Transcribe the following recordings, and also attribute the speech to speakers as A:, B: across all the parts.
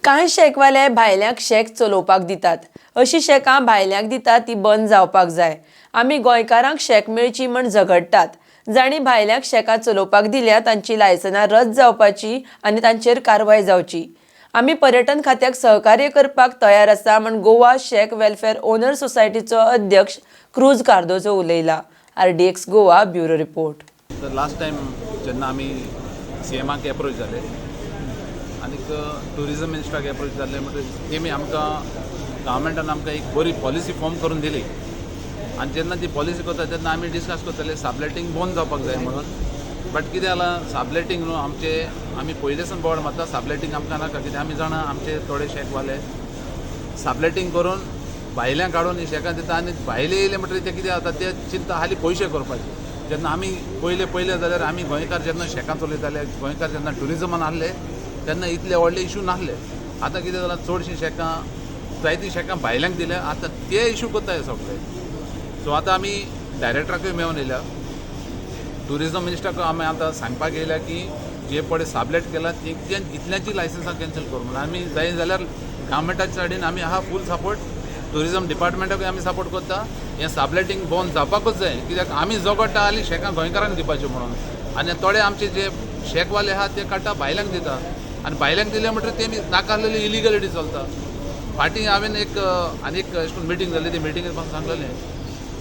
A: कांय शॅकवाले भायल्यांक शॅक चलोवपाक दितात. अशी शॅकां भायल्यांक दितात ती बंद जावपाक जाय. आमी गोंयकारांक शॅक मेळची म्हण झगडटात. जांणी भायल्यांक शॅकां चलोवपाक दिल्या तांची लायसनां रद्द जावपाची आनी तांचेर कारवाय जावची. आमी पर्यटन खात्याक सहकार्य करपाक तयार आसा म्हण गोवा शॅक वेलफेअर ओनर सोसायटीचो अध्यक्ष क्रूज कार्दोजो उलयला. RDX Goa bureau report.
B: तर लास्ट टायम जेन्ना आमी सी एमाक एप्रोच जाले आनीक ट्युरिजम मिनिस्टराक एप्रोच जाले म्हणटकीर तेमी आमकां गव्हर्मेंटान आमकां एक बरी पॉलिसी फॉर्म करून दिली. आनी जेन्ना ती पॉलिसी करता तेन्ना आमी डिस्कस करताले सबलेटींग बंद जावपाक जाय म्हणून. बट कितें जालां, सबलेटींग न्हू आमचे आमी पयलेसून बोवाळ मारता, सबलेटींग आमकां नाका. कित्याक आमी जाणा आमचे थोडे शेकवाले सबलेटींग करून भायल्यांक काडून ही शेकां दिता आनी भायले येयले म्हणटकीर ते कितें जाता, ते चिंता हाली पयशे करपाचे. जेन्ना आमी पयले पयले जाल्यार आमी गोंयकार जेन्ना शेकां चलयताले, गोंयकार जेन्ना ट्युरिजमान आहले तेन्ना इतले व्हडले इशू नासले. आतां कितें जालां, चडशीं शेकां जायतीं शेकां भायल्यांक दिल्या, आतां ते इशू करता हे सगळे. सो आतां आमी डायरेक्टराकूय मेळून येयल्या, ट्युरिजम मिनिस्टराक आमी आतां सांगपाक येयल्या की जे पळय सबलेट केला ते इतल्यांची लायसन्सां कॅन्सल करूं म्हणून. आमी जाय जाल्यार गव्हर्मेंटाच्या सायडीन आमी आहा फूल सपोर्ट, ट्युरिजम डिपार्टमेंटाकूय आमी सपोर्ट करता. हें सबलेटींग बंद जावपाकूच जाय, कित्याक आमी झगडटा हाली शेकां गोंयकारांक दिवपाच्यो म्हणून. आनी थोडे आमचे जे शेकवाले आहा ते काडटा भायल्यांक दिता आनी भायल्यांक दिले म्हणटकीर ते नाका आसलेली इलिगलिटी चलता. फाटीं हांवें एक आनी एक अशें करून मिटींग जाली, ते मिटिंगेत म्हाका सांगलेलें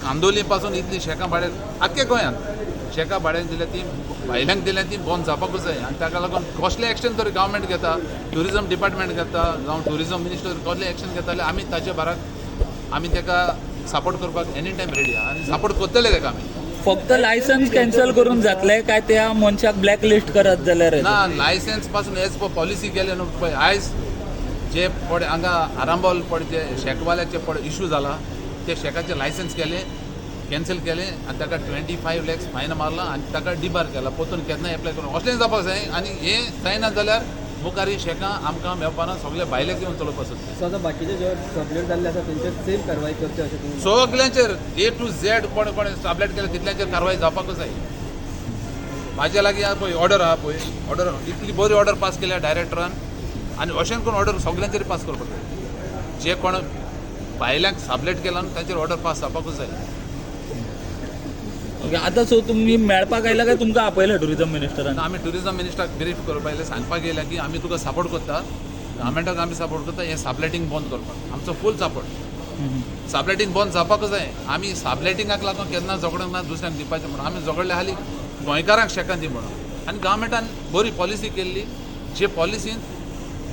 B: कांदोली पासून इतलीं शेकां भाड्याक आख्खे गोंयांत शेकां भाड्याक दिल्या ती भायल्यांक दिल्या ती बंद जावपाकूच जाय. आनी ताका लागून कसलें एक्शन तरी गव्हर्मेंट घेता, ट्युरिजम डिपार्टमेंट घेता जावं ट्युरिजम मिनिस्टर कसलें एक्शन घेता जाल्यार आमी ताचे बाराक आमी ताका सपोर्ट करपाक एनी टायम रेडी आहा आनी सपोर्ट करतले ताका आमी.
C: फक्त लायसन्स कॅन्सल करून जातले काय त्या मनशाक ब्लॅक लिस्ट करत जाल्यार?
B: ना, लायसन्स पासून एज पर पॉलिसी केले न्हू पळय. आयज जे पळय हांगा आरांबोल पळय जे शेकवाल्याचे पळय इशू जाला, ते शेकाचे लायसन्स केले कॅन्सल केले आनी ताका 25 लॅक्स फायन मारला आनी ताका डिबार केला, परतून केन्नाय एप्लाय करून असलें जावपाक जाय. आनी हें जायना जाल्यार मुखार ही शेकां आमकां मेळपाना, सगळे भायले येवन चलोवपाक सोदता.
D: सो आतां बाकीचे जे सबलेट जाल्ले आसा तेंचेर सेम कारवाय करची अशें तुमी?
B: सगल्यांचेर ए टू झेड कोण कोण सबलेट केले तितल्यांचेर कारवाय जावपाकूच जाय. म्हाज्या लागीं आहा पळय ऑर्डर आहा पळय, ऑर्डर इतली बरी ऑर्डर पास केल्या डायरेक्टरान आनी अशें करून ऑर्डर सगल्यांचेर पास करपाक जाय. जे कोण भायल्यांक सबलेट केला न्हू तांचेर ऑर्डर पास जावपाकूच जाय.
C: ओके, आतां सो तुमी मेळपाक आयला काय तुमकां आपयला टुरिझम मिनिस्टरान?
B: आमी ट्युरिजम मिनिस्टराक ब्रीफ करपाक आयले, सांगपाक येयल्या की आमी तुका सपोर्ट करता, गव्हर्मेंटाक आमी सपोर्ट करता, हें सबलेटींग बंद करपाक आमचो फूल सपोर्ट. सबलेटींग बंद जावपाकूच जाय. आमी सबलेटिंगाक लागून केन्ना झगडूंक ना दुसऱ्यांक दिवपाचें म्हणून. आमी झगडले हाली गोंयकारांक शेकां दी म्हणून. आनी गव्हर्मेंटान बरी पॉलिसी केल्ली, जे पॉलिसीन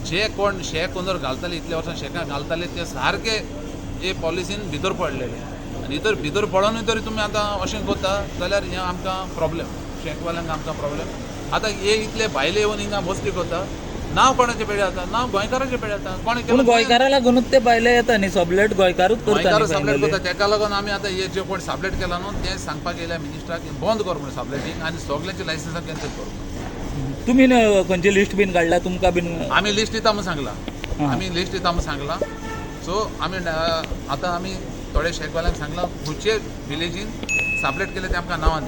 B: जे कोण शेक ओनर घालताले, इतल्या वर्सां शेकां घालताले ते सारके हे पॉलिसीन भितर पडलेले. आनी भितर भितर पडोनूय तरी तुमी आतां अशें करता जाल्यार हें आमकां प्रॉब्लेम, शेकवाल्यांक आमकां प्रॉब्लेम. आतां हे इतले भायले येवन हिंगा मस्ती करता, नांव कोणाचें पेडे जाता? नांव गोंयकाराचें पेडे जाता. कोणें
C: पूण
B: केलें?
C: गोंयकारा लागूनच ते भायले येता न्ही, सबलेट गोंयकारूच करता
B: गोंयकार
C: न्ही
B: सबलेट
C: finally.
B: करता, ताका लागून आमी आतां हे जे कोण सबलेट केला न्हू तें सांगपाक येयल्या मिनिस्टराक बंद कर म्हणून सबलेटींग आनी सगल्यांची लायसन्सां कॅन्सल कर.
C: तुमी खंयची लिस्ट बीन काडल्या तुमकां बीन?
B: आमी लिस्ट दिता म्हूण सांगलां, आमी लिस्ट दिता म्हूण सांगलां. सो आमी आतां आमी थोडे शेकवाल्यांक सांगलां खंयचे विलेजीन सबलेट केले ते आमकां नांवां.